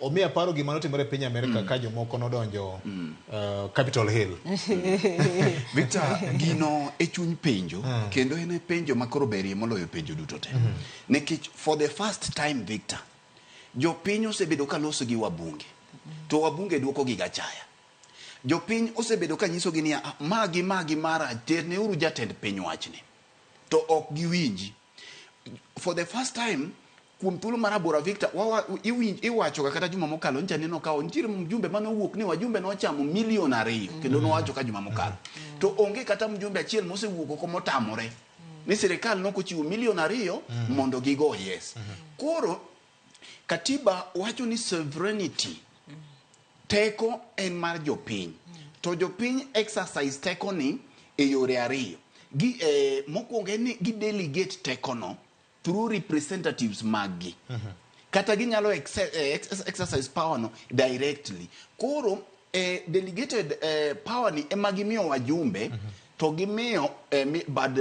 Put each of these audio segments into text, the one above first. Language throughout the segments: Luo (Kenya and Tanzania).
Omiyo aparo gima notimore e piny Amerika ka jomoko nodonjo Capitol Hill. Victor, gino e chuny penjo kendo en e penjo ma koro berie moloyo penjo duto te. Nikech for the first time, Victor, jopiny osebedo ka loso gi wabunge to wabunge duoko gi gachaya. Jopiny osebedo ka nyisogi niya, "Ah, magi magi mara terneuru jatend piny wachni." To ok giwinji. For the first time kuom thuolo mar aboro, Victor, iwacho ga kata juma mokalo ncha neno ka nitiere mjumbe mane owuok ni wajumbe nochamo milion 2 kendo nowacho ka juma mokalo. To onge kata mjumbe achiel mosewuok oko motamore ni sirikal nokochiwo milion 2 mondo gigo yes. Koro katiba wacho ni sovereignty, teko en mar jopiny, to jopiny exercise teko ni e yore ariyo. Mokwongo en ni gi delegate tekono through representatives maggi, kata ginyalo exercise power no directly. Koro delegated power ni ema gimiyo wajumbe to gimiyo bad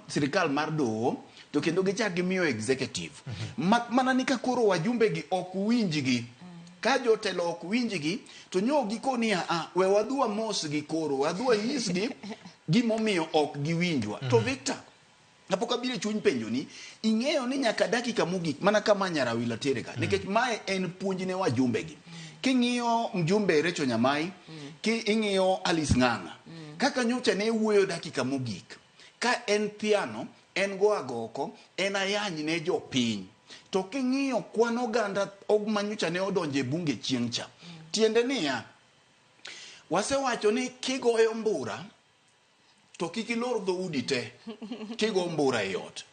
sirikal mar doho, to kendo gichak gimiyo executive. Mak mana ni ka koro wajumbe gi ok winjgi, ka jotelo ok winjgi, to nyo gikoni, "Ah, we wadhi wamosgi, koro wadhi wanyisgi gimomiyo ok giwinjwa." To Victor, kapok abiro e chuny penjo ni, ing'eyo ni nyaka dakika mogik mana kama Nyarawila tere ka, nikech mae en puonj ne wajumbe gi. King'iyo mjumbe Rachel Nyamai, ki ing'iyo Alice Ng'ang'a, kaka nyocha ne wuoyo dakika mogik, ka en piano, en go agoko, en ayany ne jopiny. To king'iyo kwan oganda manyocha ne odonjo e bunge chieng' cha, tiende niya, wasewacho ni kigoyo mbura to kik ilor dhoudi te. Kigo mbura e ot,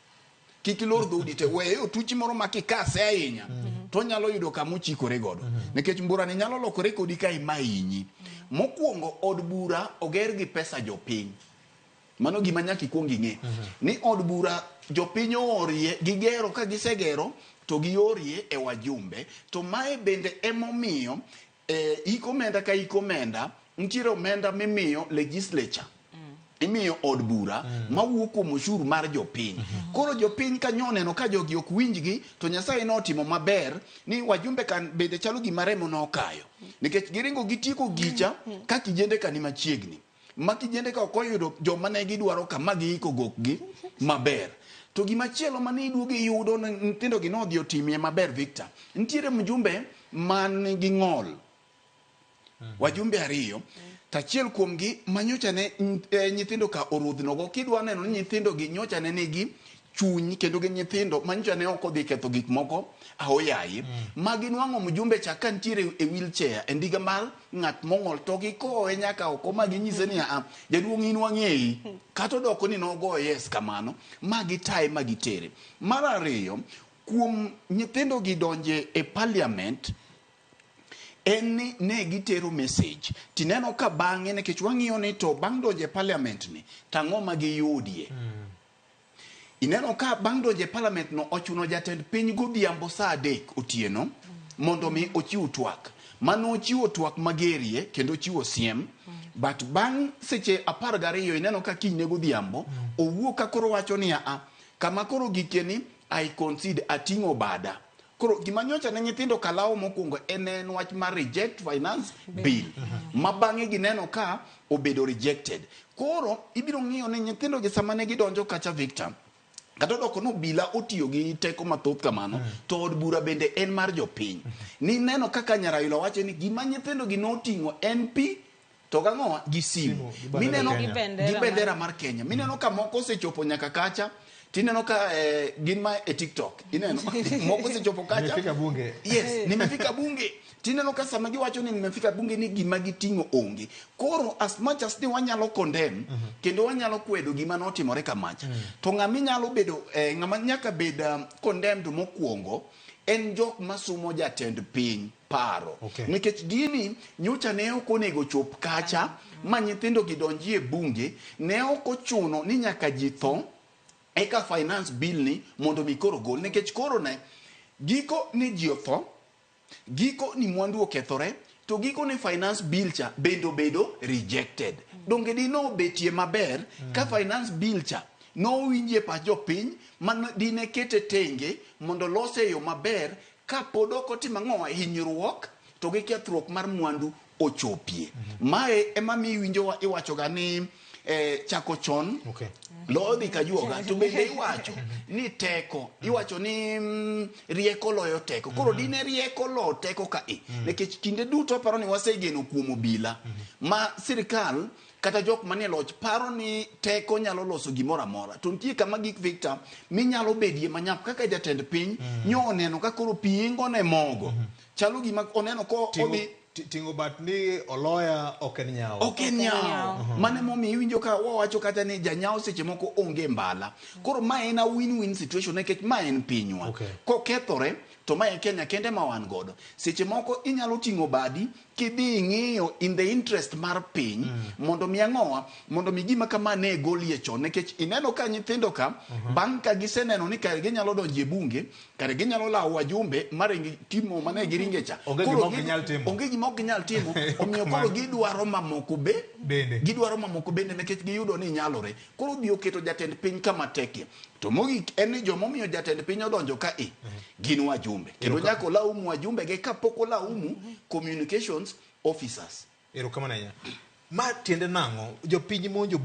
kik ilor dhoudi te, weye otuchi moro ma kikase ahinya to onyalo yudo kama ochikore godo, nikech mbura ni nyalo lokore kodi ka ima hinyi. Mokwongo, od bura oger gi pesa jopiny. Mano gima nyaka ikwong ing'e, ni od bura jopiny oorie, gigero, ka gisegero to giorie e wajumbe. To mae bende emomiyo hik omenda ka hik omenda nitiere omenda mimiyo legislature, imiyo od bura mawuok kuom ushuru mar jopiny. Koro jopiny kanyo oneno ka jogi ok winjgi, to Nyasaye notimo maber ni wajumbe kan bende chalo gima remo nokayo, nikech giringo gitieko gicha ka kijende ka ni machiegni, ma kijende ka ok oyudo joma ne gidwaro ka ma giiko gokgi maber. To gimachielo mane iduogo iyudo ni nyithindo gi nodhi otimie maber, Victor, nitiere mjumbe man gi ng'ol, wajumbe ariyo, to achiel kuomgi manyocha ne nyithindo ka orodhnogo. Kidwa neno ni nyithindo gi nyocha ne nigi chuny kendo gi nyithindo manyocha ne ok odhi ketho gik moko aoyaye, ma ginwang'o mjumbe cha ka nitiere e wheelchair, e ndiga mar ng'at mong'ol, to gikowe nyaka oko ma ginyise ni, "Aa, jaduong', in wang'eyi." Kata odoko ni nogoyo yes kamano, ma gitaye ma gitere. Mar ariyo, kuom nyithindo gi donje e parliament en ni ne gitero message. Tineno ka bang'e, nikech wang'iyo ni to bang' donjo e parliament ni tang'o ma giyudie, ineno ka bang' donjo e parliament no ochuno jatend piny godhiambo saa 3 otieno mondo mi ochiw twak. Mano ochiwo twak magerie kendo ochiwo siem, but bang' seche 12 ineno ka kinyne godhiambo owuok ka koro wacho ni, "Aa, kama koro gikie ni I concede, ating'o bada." Koro gima nyocha ne nyithindo kalawo mokwongo en wach mar reject finance bill, ma bang'e gineno ka obedo rejected. Koro ibiro ng'iyo ni nyithindo gi sama ne gidonjo kacha, Victor, kata odoko ni obila otiyo gi teko mathoth kamano, to od bura bende en mar jopiny. Nineno kaka Nyaraila wacho ni gima nyithindo gi noting'o en pi to gang'owa gi simu. Simu, gi bandera Mineno Kenya. Gi bendera gi bendera mar Kenya. Mineno ka moko osechopo nyaka kacha, tineno ka gin ma e TikTok ineno moko osechopo kacha. Nimefika bunge. Yes, nimefika bunge. Tineno ka sama giwacho ni nimefika bunge ni gima giting'o onge. Koro as much as ni wanyalo condemn kendo wanyalo kwedo gima notimore kamacha, to ng'ama inyalo bedo ng'ama nyaka bed condemned mokwongo en jok masumo jatend piny paro. Nikech gini nyocha ne ok onego chop kacha ma nyithindo gi donjie bunge. Ne ok ochuno ni nyaka ji tho eka finance bill ni mondo mi koro gol, nikech koro ne giko ni ji otho, giko ni mwandu okethore, to giko ni finance bill cha bende obedo rejected. Donge dino betie maber ka finance bill cha nowinjie pach jopiny, ma dine kete tenge mondo lose e yo maber? Ka pod ok otimo ang'owa, hinyruok to gi kethruok mar mwandu ochopie. Mae ema miyo iwinjo iwachoga ni chako chon loyo dhi kajuoga, to bende iwacho ni teko, iwacho ni rieko loyo teko. Koro dine rieko lo teko ka e, nikech kinde duto aparo ni wasegeno kuom obila ma sirikal kata jok manie loch paro ni teko nyalo loso gimoro amora, to nitie kama gik Victor minyalo bedie manyap kaka jatend piny nyo oneno ka koro pi ingo ne mogo chalo gima oneno ko odhi Ting'o bat ni oloya ok en nyawo. Ok en nyawo. Mano emomiyo iwinjo ka wawacho kata ni janyawo seche moko onge mbala. Koro ma en a win-win situation nikech ma en pinywa. Kokethore to ma e Kenya kende ma wan godo. Seche moko inyalo ting'o badi kidhi ing'iyo in the interest mar piny mondo mi ang'owa, mondo mi gima kama ne golie chon, nikech ineno ka nyithindo ka bang' ka giseneno ni kare ginyalo donjo e bunge, kare ginyalo lawo wajumbe maringi timo mane giringe cha. Onge Koro gima ok ginyal timo. Onge gima ok ginyal timo. Omiyo koro gidwaro mamoko be Bende. Gidwaro mamoko bende nikech giyudo ni nyalore. Koro odhi oketo jatend piny kama tekie. To mogik en ni jomomiyo jatend piny odonjo ka e gin wajumbe. Kendo nyaka olaumu wajumbe ge kapok olaumu communications officers. Erokamano ahinya. Ma tiende nang'o? Jopiny monjo